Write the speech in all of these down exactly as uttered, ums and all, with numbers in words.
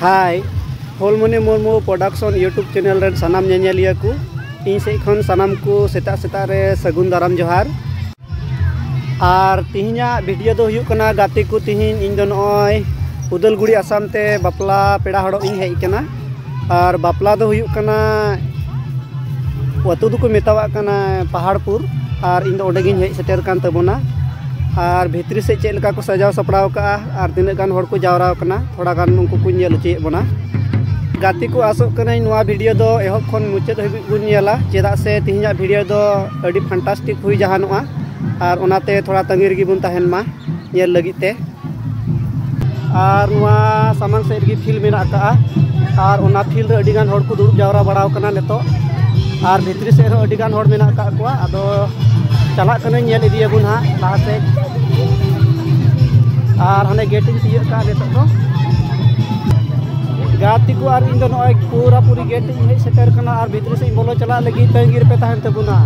ᱦᱟᱭ, Phulmoni Murmu production YouTube channel ᱨᱮᱱ ᱥᱟᱱᱟᱢ ᱧᱮᱧᱮᱞᱤᱭᱟᱹ ᱠᱚ, ᱤᱧ ᱥᱮᱫ ᱠᱷᱚᱱ ᱥᱟᱱᱟᱢ ᱠᱚ ᱥᱮᱛᱟᱜ ᱥᱮᱛᱟᱜ ᱨᱮ ᱥᱟᱹᱜᱩᱱ ᱫᱟᱨᱟᱢ ᱡᱚᱦᱟᱨ᱾ ᱟᱨ ᱛᱤᱦᱤᱧᱟᱜ ᱵᱷᱤᱰᱤᱭᱳ ᱫᱚ ᱦᱩᱭᱩᱜ ᱠᱟᱱᱟ, ᱜᱟᱛᱮ ᱠᱚ, ᱛᱤᱦᱤᱧ ᱤᱧ ᱫᱚ ᱱᱚᱜᱼᱚᱭ ᱩᱫᱟᱞᱜᱩᱲᱤ ᱟᱥᱟᱢ ᱛᱮ ᱵᱟᱯᱞᱟ ᱯᱮᱲᱟ ᱦᱚᱲᱚᱜ ᱤᱧ ᱦᱮᱡ ᱟᱠᱟᱱᱟ᱾ ᱟᱨ ᱵᱟᱯᱞᱟ ᱫᱚ ᱦᱩᱭᱩᱜ ᱠᱟᱱᱟ ᱟᱹᱛᱩ ᱫᱚᱠᱚ ᱢᱮᱛᱟᱣᱟᱜ ᱠᱟᱱᱟ ᱯᱟᱦᱟᱲᱯᱩᱨ, ᱟᱨ ᱤᱧ ᱫᱚ ᱚᱸᱰᱮ ᱜᱤᱧ ᱦᱮᱡ ᱥᱮᱴᱮᱨ ᱠᱟᱱ ᱛᱟᱵᱚᱱᱟ᱾ ᱟᱨ ᱵᱷᱤᱛᱨᱤ ᱥᱮᱫ ᱪᱮᱫ ᱞᱮᱠᱟ ᱠᱚ ᱥᱟᱡᱟᱣ ᱥᱟᱯᱲᱟᱣ ᱠᱟᱜᱼᱟ ᱟᱨ ᱛᱤᱱᱟᱹᱜ ᱜᱟᱱ ᱦᱚᱲ ᱠᱚ ᱡᱟᱣᱨᱟ ᱟᱠᱟᱱᱟ, ᱛᱷᱚᱲᱟ ᱜᱟᱱ ᱩᱱᱠᱩ ᱠᱚᱧ ᱧᱮᱞ ᱦᱚᱪᱚᱭᱮᱫ ᱵᱚᱱᱟ᱾ ᱜᱟᱛᱮ ᱠᱚ, ᱟᱥᱚᱜ ᱠᱟᱹᱱᱟᱹᱧ ᱱᱚᱣᱟ ᱵᱷᱤᱰᱤᱭᱳ ᱫᱚ ᱮᱦᱚᱵ ᱠᱷᱚᱱ ᱢᱩᱪᱟᱹᱫ ᱦᱟᱹᱵᱤᱡ ᱵᱚᱱ ᱧᱮᱞᱟ, ᱪᱮᱫᱟᱜ ᱥᱮ ᱛᱤᱦᱤᱧᱟᱜ ᱵᱷᱤᱰᱤᱭᱳ ᱫᱚ ᱟᱹᱰᱤ ᱯᱷᱟᱱᱴᱟᱥᱴᱤᱠ ᱦᱩᱭ ᱡᱟᱦᱟᱱᱚᱜᱼᱟ, ᱟᱨ ᱚᱱᱟᱛᱮ ᱛᱷᱚᱲᱟ ᱛᱟᱺᱜᱤ ᱨᱮᱜᱮ ᱵᱚᱱ ᱛᱟᱦᱮᱱ ᱢᱟ ᱧᱮᱞ ᱞᱟᱹᱜᱤᱫ ᱛᱮ᱾ ᱟᱨ ᱱᱚᱣᱟ ᱥᱟᱢᱟᱝ ᱥᱮᱫ ᱨᱮᱜᱮ ᱯᱷᱤᱞᱰ ᱢᱮᱱᱟᱜ ᱟᱠᱟᱫᱼᱟ, ᱟᱨ ᱚᱱᱟ ᱯᱷᱤᱞᱰ ᱨᱮ ᱟᱹᱰᱤ ᱜᱟᱱ ᱦᱚᱲ ᱠᱚ ᱫᱩᱲᱩᱵ ᱡᱟᱣᱨᱟ ᱵᱟᱲᱟ ᱟᱠᱟᱱᱟ ᱱᱤᱛᱚᱜ᱾ ᱟᱨ ᱵᱷᱤᱛᱨᱤ ᱥᱮᱫ ᱨᱮᱦᱚᱸ ᱟᱹᱰᱤ ᱜᱟᱱ ᱦᱚᱲ ᱢᱮᱱᱟᱜ ᱟᱠᱟᱫ ᱠᱚᱣᱟ᱾ ᱟᱫᱚ ᱪᱟᱞᱟᱜ ᱠᱟᱹᱱᱟᱹᱧ, ᱧᱮᱞ ᱤᱫᱤᱭᱟᱵᱚᱱ ᱦᱟᱸᱜ ᱞᱟᱦᱟ ᱥᱮᱫ᱾ ᱟᱨ ᱦᱟᱱᱮ ᱜᱮᱴ ᱤᱧ ᱛᱤᱭᱳᱜ ᱠᱟᱜᱼᱟ ᱱᱤᱛᱚᱜ ᱫᱚ᱾ ᱜᱟᱛᱮ ᱠᱚ ᱟᱨ ᱤᱧ ᱫᱚ ᱱᱚᱜᱼᱚᱭ ᱯᱩᱨᱟᱹ ᱯᱩᱨᱤ ᱜᱮᱴ ᱤᱧ ᱦᱮᱡ ᱥᱮᱴᱮᱨ ᱠᱟᱱᱟ, ᱟᱨ ᱵᱷᱤᱛᱨᱤ ᱥᱮᱫ ᱤᱧ ᱵᱚᱞᱚ ᱪᱟᱞᱟᱜ ᱞᱟᱹᱜᱤᱫ ᱛᱟᱺᱜᱤ ᱨᱮᱯᱮ ᱛᱟᱦᱮᱱ ᱛᱟᱵᱚᱱᱟ᱾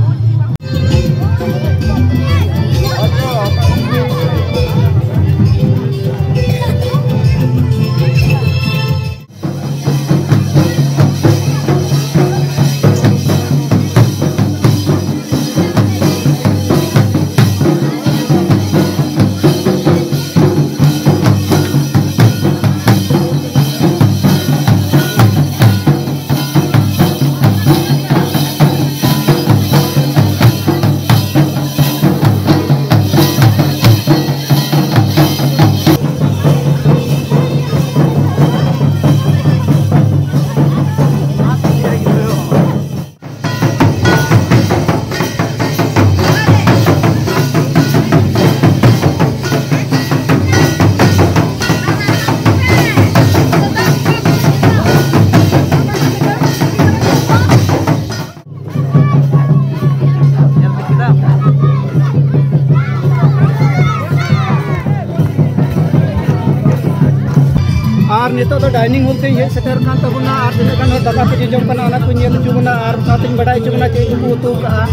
ᱟᱨ ᱱᱤᱛᱚᱜ ᱫᱚ ᱰᱟᱭᱱᱤᱝ ᱦᱚᱞ ᱛᱮᱧ ᱦᱮᱡ ᱥᱮᱴᱮᱨ ᱠᱟᱱ ᱛᱟᱵᱚᱱᱟ, ᱟᱨ ᱛᱤᱱᱟᱹᱜ ᱜᱟᱱ ᱦᱚᱲ ᱫᱟᱠᱟ ᱠᱚ ᱡᱚᱡᱚᱢ ᱠᱟᱱᱟ, ᱚᱱᱟ ᱠᱚᱧ ᱧᱮᱞ ᱦᱚᱪᱚ ᱵᱚᱱᱟ, ᱟᱨ ᱥᱟᱶᱛᱮᱧ ᱵᱟᱰᱟᱭ ᱦᱚᱪᱚ ᱵᱚᱱᱟ ᱪᱮᱫ ᱠᱚᱠᱚ ᱩᱛᱩ ᱠᱟᱜᱼᱟ᱾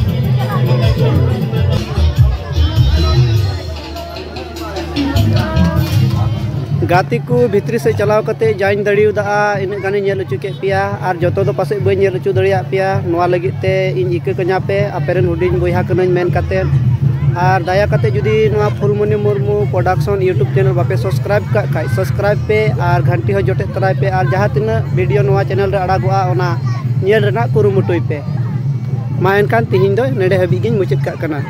ᱜᱟᱛᱮ ᱠᱚ, ᱵᱷᱤᱛᱨᱤ ᱥᱮᱫ ᱪᱟᱞᱟᱣ ᱠᱟᱛᱮ ᱡᱟᱧ ᱫᱟᱲᱮᱭᱟᱫᱟ, ᱤᱱᱟᱹᱜ ᱜᱟᱱᱤᱧ ᱧᱮᱞ ᱦᱚᱪᱚ ᱠᱮᱫ ᱯᱮᱭᱟ, ᱟᱨ ᱡᱚᱛᱚ ᱫᱚ ᱯᱟᱥᱮᱡ ᱵᱟᱹᱧ ᱧᱮᱞ ᱦᱚᱪᱚ ᱫᱟᱲᱮᱭᱟᱜ ᱯᱮᱭᱟ᱾ ᱱᱚᱣᱟ ᱞᱟᱹᱜᱤᱫ ᱛᱮ ᱤᱧ ᱤᱠᱟᱹ ᱠᱟᱹᱧᱟ ᱯᱮ, ᱟᱯᱮ ᱨᱮᱱ ᱦᱩᱰᱤᱧ ᱵᱚᱭᱦᱟ ᱠᱟᱹᱱᱟᱹᱧ ᱢᱮᱱ ᱠᱟᱛᱮ᱾ ᱟᱨ ᱫᱟᱭᱟ ᱠᱟᱛᱮ ᱡᱩᱫᱤ ᱱᱚᱣᱟ Phulmoni Murmu Production YouTube channel ᱵᱟᱯᱮ subscribe ᱠᱟᱜ ᱠᱷᱟᱡ, subscribe ᱯᱮ ᱟᱨ ᱜᱷᱟᱱᱴᱤ ᱦᱚᱸ ᱡᱚᱴᱮᱫ ᱛᱚᱨᱟᱭ ᱯᱮ, ᱟᱨ ᱡᱟᱦᱟᱸ ᱛᱤᱱᱟᱹᱜ video ᱱᱚᱣᱟ channel ᱨᱮ ᱟᱲᱟᱜᱚᱜᱼᱟ, ᱚᱱᱟ ᱧᱮᱞ ᱨᱮᱱᱟᱜ ᱠᱩᱨᱩᱢᱩᱴᱩᱭ ᱯᱮ᱾ ᱢᱟ ᱮᱱᱠᱷᱟᱱ ᱛᱤᱦᱤᱧ ᱫᱚ ᱱᱚᱰᱮ ᱦᱟᱹᱵᱤᱡ ᱜᱤᱧ ᱢᱩᱪᱟᱹᱫ ᱠᱟᱜ ᱠᱟᱱᱟ᱾